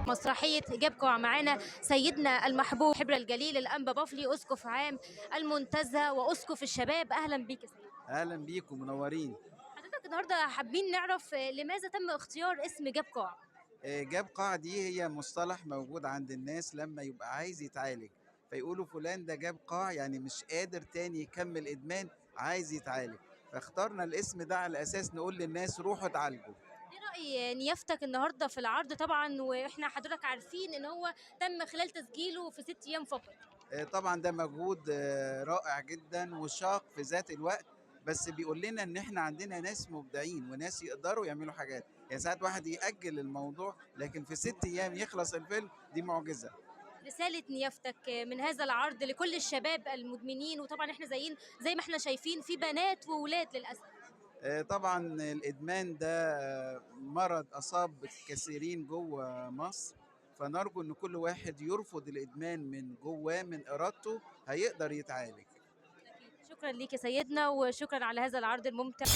مسرحية جابكو. معانا سيدنا المحبوب حبر الجليل الأنبا بافلي، أسقف عام المنتزه وأسقف الشباب. أهلا بيك يا سيدنا. اهلا بيكم، منورين. حضرتك النهارده حابين نعرف لماذا تم اختيار اسم جاب قاع؟ جاب قاع دي هي مصطلح موجود عند الناس لما يبقى عايز يتعالج، فيقولوا فلان ده جاب قاع، يعني مش قادر تاني يكمل ادمان، عايز يتعالج. فاخترنا الاسم ده على اساس نقول للناس روحوا اتعالجوا. ايه رأي نيافتك النهارده في العرض؟ طبعا واحنا حضرتك عارفين ان هو تم خلال تسجيله في 6 ايام فقط. طبعا ده مجهود رائع جدا وشاق في ذات الوقت، بس بيقول لنا ان احنا عندنا ناس مبدعين وناس يقدروا يعملوا حاجات. يعني ساعات واحد يأجل الموضوع، لكن في 6 ايام يخلص الفيلم، دي معجزة. رسالة نيافتك من هذا العرض لكل الشباب المدمنين، وطبعا احنا زي ما احنا شايفين في بنات وولاد للأسف. طبعا الادمان ده مرض اصاب كثيرين جوه مصر، فنرجو ان كل واحد يرفض الادمان من جواه، من ارادته، هيقدر يتعالج. شكرا ليك يا سيدنا وشكرا على هذا العرض الممتع.